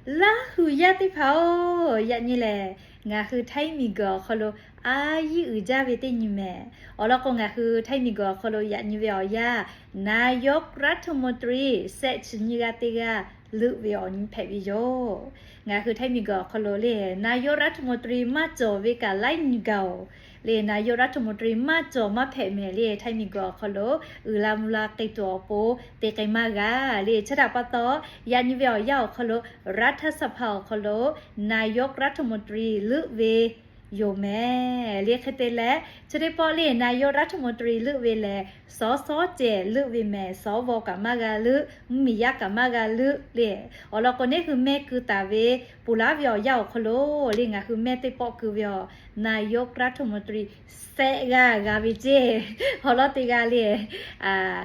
Laˇ hu yaˇ teˇ hpaˍ-oˬ, yaꞈ nyi lehˬ, ngaˬ hui Htaiˇ miˬguiˬ awˬ hk'aw lo a yiˇ uiˍ jaˇ ve teˇ nyi mehˍ. Awˬ lawn k'o, ngaˬ hui Htaiˇ miˬguiˬ awˬ hk'aw lo yaꞈ nyi ve awˬ yanˇ, นายกรัฐมนตรี shehˆ chi nyiˇ g'aˇ teˇ g'aˇ leuˆ ve awˬ nyi hpehꞈ ve yoˬ. Ngaˬ hui Htaiˇ miˬguiˬ awˬ hk'aw lo le นายกรัฐมนตรี maˇ cawˬ ve kaꞈ laiˉ nyi gaˬ-oˬ. Le นายกรัฐมนตรี maˇ cawˬ maˇ hpehꞈ mehˍ le, Htaiˇ miˬguiˬ awˬ hk'aw lo uiˍ la mvuh la k'ai tuˬ awˬ pon te k'ai maˇ g'a le. Chi htaꞈ pa taw, yaꞈ nyi ve awˬ yanˇ awˬ hk'aw lo รัฐสภา awˬ hk'aw lo นายกรัฐมนตรี leuˆ ve yoˬ mehˍ le. Hk'e te leh, chi teˇ pawˆ le นายกรัฐมนตรี leuˆ ve lehˬ, สส ceh leuˆ ve mehˍ. สว kaꞈ maˇ g'a leuˆ, mvuhˇmiˬ yaˇ kaꞈ maˇ g'a leuˆ le. Awˬ lawn k'o, neˇ hui mehˇ keu taˍ ve ponˬ laˉ ve awˬ yanˇ awˬ hk'aw lo le, ngaˬ hui mehˇ teˇ pawˆ keu ve awˬ นายกรัฐมนตรี shehˆ g'aˇ g'a ve ceˇ. Awˬ lawn teˇ g'aˇ le,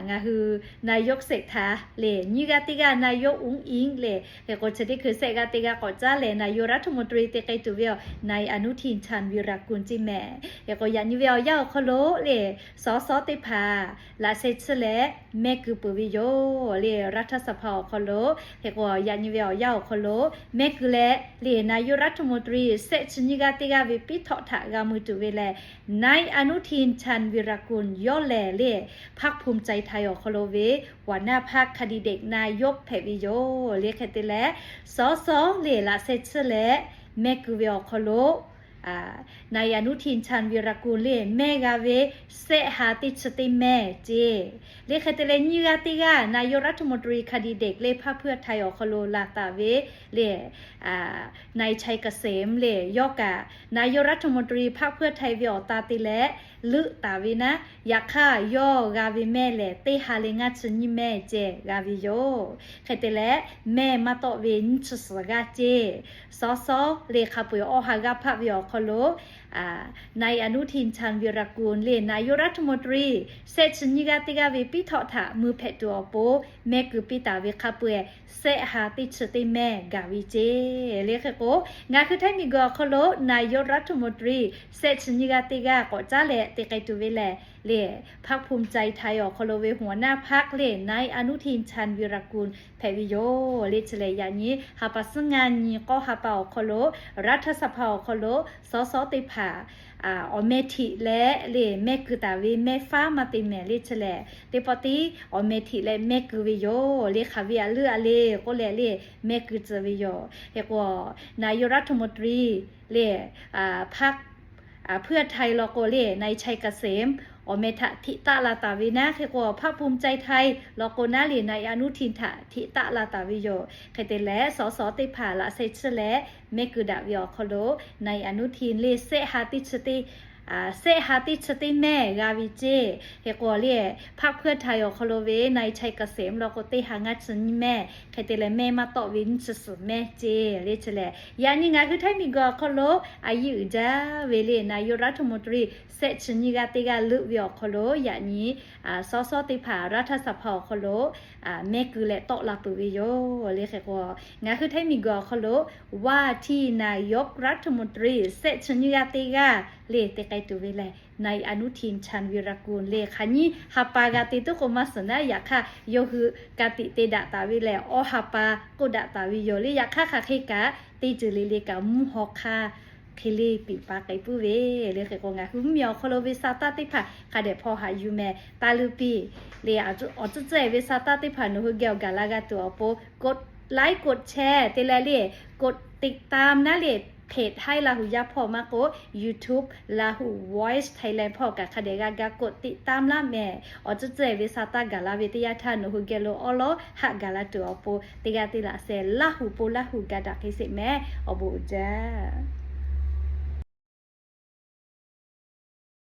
ngaˬ hui นายกเศรษฐา le, nyiˇ g'aˇ teˇ g'aˇ นายก อุ้งอิ๊ง le. Hk'e k'o, chi teˇ hkui shehˆ g'aˇ teˇ g'aˇ k'awꞈ caˉ leh นายกรัฐมนตรี te k'ai tuˬ ve awˬ นายอนุทิน ชาญวีรกูล ceˇ mehˍ. Hk'e k'o, yaꞈ nyi ve awˬ yanˇ awˬ hk'aw lo le, สส teˇ hpaˍ laꞈ sheh tsuhˇ leh mehˇ keu peuˬ ve yoˬ le, รัฐสภา awˬ hk'aw lo. Hk'e k'o, yaꞈ nyi ve awˬ yanˇ awˬ hk'aw lo mehˇ keu leh le, นายกรัฐมนตรี shehˆ chi nyiˇ g'aˇ teˇ g'aˇ ve piˉ htawˆ htaꞈ g'a mui tuˬ ve lehˬ, นายอนุทิน ชาญวีรกูล yawˇ lehˬ le, พรรคภูมิใจไทย awˬ hk'aw lo ve หัวหน้าพรรค candidate นายก hpehꞈ ve yoˬ le. Hk'e te leh, สส le laꞈ sheh tsuhˇ leh mehˇ keu ve awˬ hk'aw lo นายอนุทิน ชาญวีรกูล le mehˇ g'a ve shehˆ ha teˇ chi teˇ mehˇ ceˇ. Le hk'e te leh, nyiˇ g'aˇ teˇ g'aˇ นายกรัฐมนตรี candidate le พรรคเพื่อไทย awˬ hk'aw lo laˬ taˍ ve le, นายชัยเกษม le, yawˇ kaꞈ นายกรัฐมนตรี พรรคเพื่อไทย ve awˬ ta te leh leuˆ taˍ ve naˉ, yaꞈ hk'aˇ yawˇ g'a ve mehˇ lehˬ, teˇ ha leh ngaˇ chi nyiˇ mehˇ ceh g'a ve yoˬ. Hk'e te leh, mehˇ maˇ tawˆ ve nyiˇ chi suhˍ g'aˇ ceˇ. สส le hk'a peu-eˬ awˬ ha g'aˇ hpaˆ ve awˬ hk'aw lo นายอนุทิน ชาญวีรกูล le นายกรัฐมนตรี shehˆ chi nyiˇ g'aˇ teˇ g'aˇ ve piˉ htawˆ htaꞈ mui hpehꞈ tuˬ awˬ pon mehˇ keu piˇ taˍ ve hk'a peu-eˬ, shehˆ ha teˇ chi teˇ mehˇ gaˬ ve ceˇ. Le hk'e k'o, ngaˬ hui Htaiˇ miˬguiˬ awˬ hk'aw lo นายกรัฐมนตรี shehˆ chi nyiˇ g'aˇ teˇ g'aˇ k'awꞈ caˉ leh te k'ai tuˬ ve lehˬ le, พรรคภูมิใจไทย awˬ hk'aw lo ve หัวหน้าพรรค le นายอนุทิน ชาญวีรกูล hpehꞈ ve yoˬ le. Chi lehˬ, yaꞈ nyi ha pa suhˉ ngaˇ nyi k'awˇ ha pa awˬ hk'aw lo, รัฐสภา awˬ hk'aw lo สส teˇ hpaˍ awˬ meh htiꞈ leh le mehˇ keu taˍ ve mehˇ faˉ maˇ te mehˍ le. Chi lehˬ, teˇ pawˆ tiˉ awˬ meh htiꞈ leh mehˇ keu ve yoˬ le. Hk'aˬ ve a leuˆ a le k'oˆ leh le, mehˇ keu tcuh ve yoˬ. Hk'e k'o, นายกรัฐมนตรี le พรรค เพื่อไทย law k'o le, นายชัยเกษม awˬ meh htaꞈ htiꞈ taˆ la taˍ ve naˉ. Hk'e k'o, พรรคภูมิใจไทย law k'o naˉ le, นายอนุทิน htaꞈ htiꞈ taˆ la taˍ ve yoˬ. Hk'e te leh, สส teˇ hpaˍ laꞈ sheh tsuhˇ leh mehˇ keu daꞈ ve awˬ hk'aw lo, นายอนุทิน le shehˆ ha teˇ chi teˇ shehˆ ha teˇ chi teˇ mehˇ g'a ve ceˇ. Hk'e k'o le, พรรคเพื่อไทย awˬ hk'aw lo ve นายชัยเกษม law k'o, teˇ ha ngaˇ chi nyiˇ mehˇ. Hk'e te leh, mehˇ maˇ tawˆ ve nyiˇ chi suhˍ mehˇ ceˇ le. Chi lehˬ, yaꞈ nyi ngaˬ hui Htaiˇ miˬguiˬ awˬ hk'aw lo a yiˇ uiˍ jaˇ ve le, นายกรัฐมนตรี shehˆ chi nyiˇ g'aˇ teˇ g'aˇ leuˆ ve awˬ hk'aw lo, yaꞈ nyi สส teˇ hpaˍ รัฐสภา awˬ hk'aw lo mehˇ keu leh tawˆ la peuˬ ve yoˬ le. Hk'e k'o, ngaˬ hui Htaiˇ miˬguiˬ awˬ hk'aw lo ว่าที่นายกรัฐมนตรี shehˆ chi nyiˇ g'aˇ teˇ g'aˇ le te k'ai tuˬ ve lehˬ, นายอนุทิน ชาญวีรกูล le. Hk'aˬ nyiˇ ha pa g'a te tuˉ k'o maˇ suhˍ naˉ, yaꞈ hk'aˇ yawˇ hui ka tiꞈ te daꞈ taˍ ve lehˬ, awˬ ha pa k'oˆ daꞈ taˍ ve yoˬ le. Yaꞈ hk'aˇ, hk'aˬ hk'e kaꞈ teˇ ceuˬ le le kaꞈ mvuhˇ haw hk'aˇ hk'e le piˍ pa k'ai puiˉ ve le. Hk'e k'o, ngaˬ hui mvuhˇmiˬ awˬ hk'aw lo ve sa taˇ teˇ hpaˍ hk'a dehꞈ hpaw haꞈ yuˬ mehˍ. Taˇ leuˆ piˇ le. Awˬ tcuhˉ tcuhˉ ve sa taˇ teˇ hpaˍ nawˬ hui geh awˬ gaˬ la g'a tuˬ awˬ pon กดไลค์ กดแชร์ te leh le, กดติดตาม naˉ le, เพจ Htaiˇ Laˇ hu yaˇ hpawˇ maˇ k'o, YouTube Lahu Voice Thailand hpawˇ kaꞈ hk'a dehꞈ g'a ga กดติดตาม laˇ mehˍ. Awˬ tcuhˉ tcuhˉ ve sa taˇ gaˬ la ve teˇ yanˇ htaˇ nawˬ hui geh lo awˉ lawˉ haꞈ gaˬ la tuˬ awˬ pon, teˇ g'aˇ teˇ laꞈ sheh Laˇ hu po Laˇ hu ga daꞈ hk'e sheˍ mehˍ. Awˬ bon uiˍ jaˇ.